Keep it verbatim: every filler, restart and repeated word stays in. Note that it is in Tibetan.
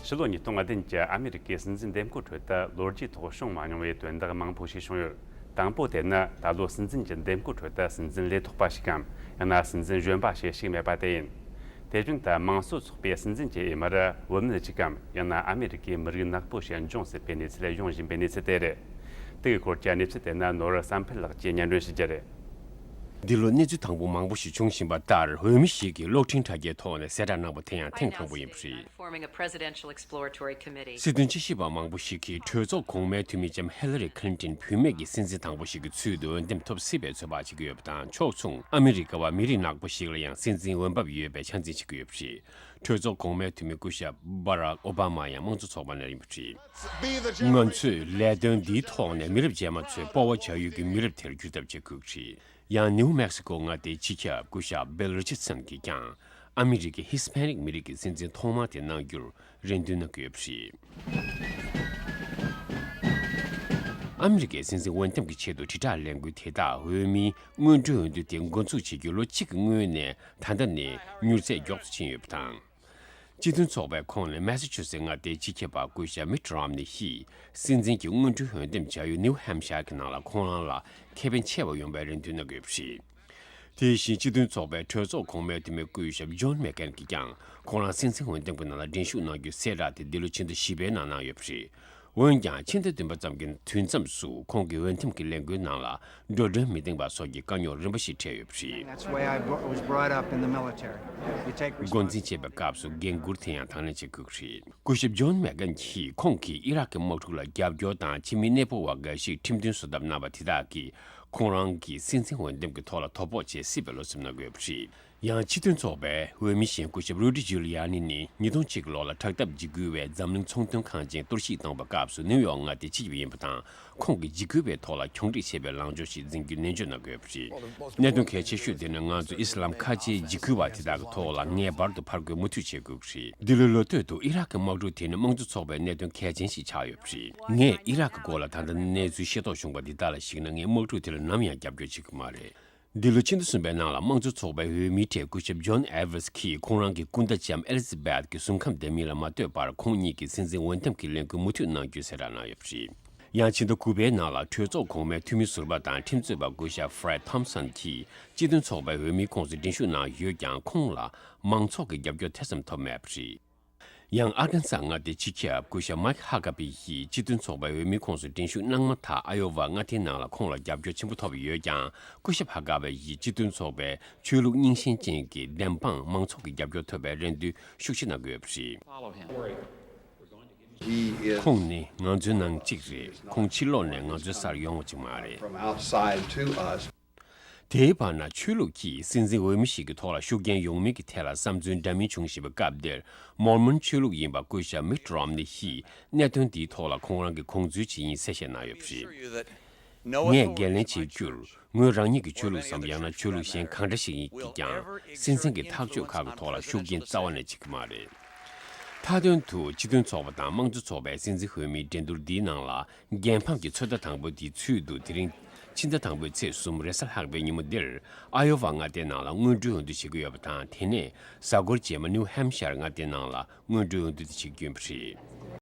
ཕྱི་ལོ་ཉིས་སྟོང་བདུན་གྱི་ཨ་མི་རི་ཀའི་སྲིད་འཛིན་འདེམས་བསྐོ་ཁྲོད་དུ་ལོ་རྒྱུས་ཐོག་བྱུང་མ་མྱོང་བའི་དོན་དག་མང་པོ་ཞིག་བྱུང་ཡོད། དང་པོ་དེ་ནི་ད་ལོ་སྲིད་འཛིན་གྱི་འདེམས་བསྐོ་ཁྲོད་དུ་སྲིད་འཛིན་ལས་ཐོག་པ་ཞིག་གམ། ཡང་ན་སྲིད་འཛིན་གཞོན་པ་ཞིག་ཞུགས་མེད་པ་དེ་ཡིན། དེ་བཞིན་དུ་དམངས་གཙོ་ཚོགས་པའི་སྲིད་འཛིན་གྱི་འོས་མིར་བུད་མེད་ཅིག་གམ། ཡང་ན་ཨ་མི་རི་ཀའི་མི་རིགས་ནག་པོ་ཞིག་འབྱུང་སྲིད་པའི་གནས་ཚུལ་ཡོང་བཞིན་པའི་གནས་ཚུལ་དེ་རེད། དེ་གི་སྐོར་གྱི་གནས་ཚུལ་དེ་ནི་ནོར་བསམ་འཕེལ་ལགས་ཀྱིས་སྙན་སྒྲོན་ཞུ་རྒྱུ་རེད། འདི་ལོ་གནས་ཚུལ་དང་པོ་མང་པོ་ཞིག་བྱུང་བཞིན་པ་ལྟར། འོས་མི་ཞིག་གིས་གློག་འཕྲིན་དྲ་རྒྱའི་ཐོག་ནས་གསལ་བསྒྲགས་གནང་པ་དེ་ཡང་ཐེངས་དང་པོ་ཡིན་པ་རེད། Forming a presidential exploratory committee. སྲིད་དོན་དཔྱད་ཞིབ་པ་མང་པོ་ཞིག་གིས་གྲོས་ཚོགས་གོང་མའི་འཐུས་མི་ལྕམ་ཧི་ལ་རི་ཁི་ལིན་ཏོན་བུད་མེད་ཀྱི་སྲིད་འཛིན་དང་པོ་ཞིག་གི་ཚུལ་དུ་འོས་འདེམས་ཐོབ་སྲིད་པའི་ཚོད་དཔག་བྱེད་ཀྱི་ཡོད་པ་དང་། ཕྱོགས་མཚུངས་ཨ་མི་རི་ཀ་བ་མི་རིགས་ནག་པོ་ཞིག་ལ་ཡང་སྲིད་འཛིན་འོས་འབབ་ཡོད་པའི་ཆ་འཛིན་བྱེད་ཀྱི་ཡོད་པ་རེད། གྲོས་ཚོགས་གོང་མའི་འཐུས་མི་སྐུ་ཞབས་བྷ་རག་ཨོ་བྷ་མ་ཡང་དམངས་གཙོ་ཚོགས་པ་ནས་ཡིན་པ་རེད། ང་ཚོས་ལས་དོན་འདིའི་ཐོག་ནས་མི་རབས་རྗེས་མ་ཚོས་སྤོབས་པ་བྱ་ཡུལ་གྱི་མི་རབས་དེར་འགྱུར་ཐབས་བྱེད་དགོས་ཀྱི་རེད། ཡང་ནིའུ་མེག་སི་ཀོ་མངའ་སྡེའི་སྤྱི་ཁྱབ་སྐུ་ཞབས་བྷིལ་རི་ཆར་སན་གྱིས་ཀྱང་ཨ་མི་རི་ཀའི་ཧི་སི་པེ་ནིག་མི་རིགས་ཀྱི་སྲིད་འཛིན་ཐོག་མ་དེ་གནང་རྒྱུར་རེ་འདུན་གནང་གི་ཡོད་པ་རེད། ཨ་མི་རི་ཀའི་སྲིད་འཛིན་འོས་འདེམས་ཀྱི་ཆེད་དུ་དྲིལ་བསྒྲགས་ལས་འགུལ་དེ་དག་འོས་མིའི་སྔོན་འགྲོའི་འོས་བསྡུ་དེ་འགོ་འཛུགས་བྱེད་རྒྱུའི་ལོ་གཅིག་གི་སྔོན་ནས་ད་ལྟ་ནས་མྱུར་ཚད་མགྱོགས་སུ་ཕྱིན་ཡོད་པ་དང་། སྤྱི་མཐུན་ཚོགས་པའི་ཁོངས་ནས་མེ་ས་ཆུ་སེ་མངའ་སྡེའི་སྤྱི་ཁྱབ་པ་སྐུ་ཞབས་མིཊ་རོམ་ནི་ཡིས་སྲིད་འཛིན་གྱི་སྔོན་འགྲོའི་འོས་འདེམས་བྱ་ཡུལ་ནིའུ་ཧམ་ཤར་གྱི་ནང་ལ་ཁོང་རང་ལ་ཁེ་ཕན་ཆེ་བ་ཡོང་བའི་རེ་འདུན་གནང་གི་ཡོད་པ་རེད། དེ་བཞིན་སྤྱི་མཐུན་ཚོགས་པའི་གྲོས་ཚོགས་གོང་མའི་འཐུས་མི་སྐུ་ཞབས་ཇོན་མེག་ཀེན་གྱིས་ཀྱང་ཁོང་རང་སྲིད་འཛིན་འོས་འདེམས་ཀྱི་ནང་ལ་འགྲན་ཞུགས་གནང་རྒྱུའི་གསལ་བསྒྲགས་དེ་འདི་ལོའི་ཕྱི་ཟླ་བཞི་པའི་ནང་གནང་ཡོད་པ་རེད། འོན་ཀྱང་ཕྱི་ཟླ་བདུན་པ་ཙམ་གྱི་དུས་མཚམས་སུ་ཁོང་གི་འོས་འདེམས་ཀྱི་ལས་འགུལ་ནང་ལ་འགྲོ་གྲོན་མི་འདེང་བ་སོགས་ཀྱི་དཀའ་རྙོག་རིམ་པ་ཞིག་འཕྲད་ཡོད་པ་རེད། That's why I bro- was brought up in the military. We take འགོ་འཛིན་བྱེད་པའི་སྐབས་སུ་འགན་འཁུར་དེ་ཡང་དང་ལེན་བྱེད་དགོས་ཀྱི་རེད། སྐུ་ཞབས་ཇོན་མེག་ཀེན་གྱིས་ཁོང་གིས་ཨི་རག་གི་དམག་འཁྲུག་ལ་རྒྱབ་སྐྱོར་དང་ཕྱི་མི་གནས་སྤོ་བ་འགའ་ཞིག་ཁྲིམས་མཐུན་བཟོ་ཐབས་གནང་བ་དེ་དག་གིས་ཁོང་རང་གིས་སྲིད་འཛིན་འོས་འདེམས་ཀྱི་ཐོག་ལ་དོ་ཕོག་བྱེད་སྲིད་པའི་བློ་སེམས་གནང་དགོས་པ་རེད། ཡང་སྤྱི་མཐུན་ཚོགས་པའི་འོས་མི་གཞན་སྐུ་ཞབས་རུ་ཌི་ཇུ་ལི་ཡ་ནི་ནི་ཉིས་སྟོང་གཅིག་ལོ་ལ་དྲག་འཐབ་འཇིགས་སྐུལ་བས་འཛམ་གླིང་ཚོང་དོན་ཁང་ཆེན་གཏོར་བཤིག་བཏང་བའི་སྐབས་སུ་ནིའུ་ཡོག་མངའ་སྡེའི་སྤྱི་ཁྱབ་ཡིན་པ་དང་། ཁོང་གིས་འཇིགས་སྐུལ་བའི་ཐོག་ལ་གྱོང་རྒུད་ཆེ་བའི་ལངས་ཕྱོགས་ཤིག་འཛིན་རྒྱུ་ནན་བརྗོད་གནང་དགོས་པ་རེད། གནད་དོན་གལ་ཆེ་ཤོས་དེ་ནི་ང་ཚོ་ཨི་སི་ལམ་ཁ་ཆེའི་འཇིགས་སྐུལ་བ་དེ་དག་གི་ཐོག་ལ་ངེས་པར་དུ་ཕར་རྒོལ་མུ་མཐུད་བྱེད་དགོས་ཀྱི་རེད། འདི་ལོའི་ལོ་སྟོད་དུ་ཨི་རག་གི་དམག་འཁྲུག་དེ་ནི་དམངས་གཙོ་ཚོགས་པའི་གནད་དོན་གལ་ཆེན་ཞིག་ཆགས་ཡོད་པ་རེད། ངས་ཨི་རག་གི་སྐོར་ལ་ད་ལྟ་གནས་ཚུལ་ཤེས་རྟོགས་བྱུང་བ་འདི་དག་ལ་གཞིགས་ན། ངས་དམག་འཁྲུག་དེ་ལ་ནམ་ཡང་རྒྱབ་སྐྱོར་བྱེད་ཀྱི་མ་རེད། འདི་ལོ་ཕྱི་ཟླ་གསུམ་པའི་ནང་ལ་དམངས་གཙོ་ཚོགས་པའི་འོས་མིའི་གྲས་སྐུ་ཞབས་ཇོན་ཨེ་ཝར་ཊི་གིས་ཁོང་རང་གི་སྐུ་ཟླ་ལྕམ་ཨེ་ལི་ཛ་བེཐ་གི་གཟུགས་ཁམས་བདེ་མིན་ལ་མ་ལྟོས་པར་ཁོང་ཉིད་ཀྱིས་སྲིད་འཛིན་འོས་འདེམས་ཀྱི་ལས་འགུལ་མུ་མཐུད་གནང་རྒྱུའི་གསལ་བསྒྲགས་གནང་ཡོད་པ་རེད། ཡང་ཕྱི་ཟླ་དགུ་པའི་ནང་ལ་གྲོས་ཚོགས་གོང་མའི་འཐུས་མི་ཟུར་པ་དང་ཁྲིམས་རྩོད་པ་སྐུ་ཞབས་ཧྥ་རེད་ཐོམ་སན་གྱིས་སྤྱི་མཐུན་ཚོགས་པའི་འོས་མིའི་ཁོངས་སུ་འགྲན་ཞུགས་གནང་ཡོད་ཀྱང་། ཁོང་ལ་མང་ཚོགས་ཀྱི་རྒྱབ་སྐྱོར་ཐེ་ཚོམ་ཐོབ་མེད་པ་རེད། ཡང་ཨར་ཀན་སཱ་མངའ་སྡེའི་སྤྱི་ཁྱབ་སྐུ་ཞབས་མཱིག་ཧ་ཀ་བི་ཡིས་སྤྱི་མཐུན་ཚོགས་པའི་འོས་མིའི་ཁོངས་སུ་འགྲན་ཞུགས་གནང་མ་ཐག་ཨ་ཡོ་ཝ་མངའ་སྡེའི་ནང་ལ་ཁོང་ལ་རྒྱབ་སྐྱོར་ཆེན་པོ་ཐོབ་ཡོད་ཀྱང་། སྐུ་ཞབས་ཧ་ཀ་བི་ཡིས་སྤྱི་མཐུན་ཚོགས་པའི་ཆོས་ལུགས་རྙིང་ཞེན་ཅན་གྱི་བདེན་དཔང་མང་ཚོགས་ཀྱི་རྒྱབ་སྐྱོར་ཐོབ་པའི་རེ་འདུན་ཤུགས་ཆེ་གནང་གི་ཡོད་པ་རེད། He is ཁོང་ནི་ང་ཚོའི་ནང་གཅིག་རེད། ཁོང་ཕྱི་ལོགས་ནས་ང་ཚོའི་སར་ཡོང་བ་ཅིག་མ་རེད། From outside to us. དེའི་བར་ན་ཆོས་ལུགས་ཀྱིས་སྲིད་འཛིན་འོས་མི་ཞིག་གི་ཐོག་ལ་ཤུགས་རྐྱེན་ཡོང་མིན་གྱི་ཐད་ལ་བསམ་ཚུལ་འདྲ་མིན་བྱུང་བཞིན་པའི་སྐབས་འདིར། མོར་མོན་ཆོས་ལུགས་ཡིན་པ་སྐུ་ཞབས་མིཊ་རོམ་ནི་ཡིས་གནད་དོན་འདིའི་ཐོག་ལ་ཁོང་རང་གི་དགོངས་ཚུལ་ཅིག་ཡིན་གསལ་བཤད་གནང་ཡོད་པ་རེད། ངས་འགན་ལེན་བྱེད་རྒྱུར། ངོས་རང་ཉིད་ཀྱི་ཆོས་ལུགས་སམ། ཡང་ན་ཆོས་ལུགས་གཞན་གང་འདྲ་ཞིག་ཡིན་གྱི་ཀྱང་། སྲིད་འཛིན་གྱི་ཐག་གཅོད་ཁག་གི་ཐོག་ལ་ཤུགས་རྐྱེན་རྩ་བ་ནས་བྱེད་ཀྱི་མ་རེད། མཐའ་དོན་དུ་སྤྱི་མཐུན་ཚོགས་པ་དང་དམངས་གཙོ་ཚོགས་པའི་སྲིད་འཛིན་འོས་མིའི་འགྲན་བསྡུར་འདིའི་ནང་ལ། རྒྱལ་འཕམ་གྱི་ཚོད་ལྟ་དང་པོ་དེའི་ཚུལ་དུ། དེ་རིང་ཕྱི་ཟླ་དང་པོའི་ཚེས་གསུམ་རེས་གཟའ་ལྷག་པའི་ཉིན་མོ་འདིར་ཨ་ཡོ་ཝ་མངའ་སྡེའི་ནང་ལ་སྔོན་འགྲོའི་འོས་བསྡུ་བྱེད་ཀྱི་ཡོད་པ་དང་། དེ་ནས་གཟའ་འཁོར་རྗེས་མ་ནིའུ་ཧམ་ཤར་མངའ་སྡེའི་ནང་ལ་སྔོན་འགྲོའི་འོས་བསྡུ་དེ་བྱེད་ཀྱི་ཡོད་པ་རེད།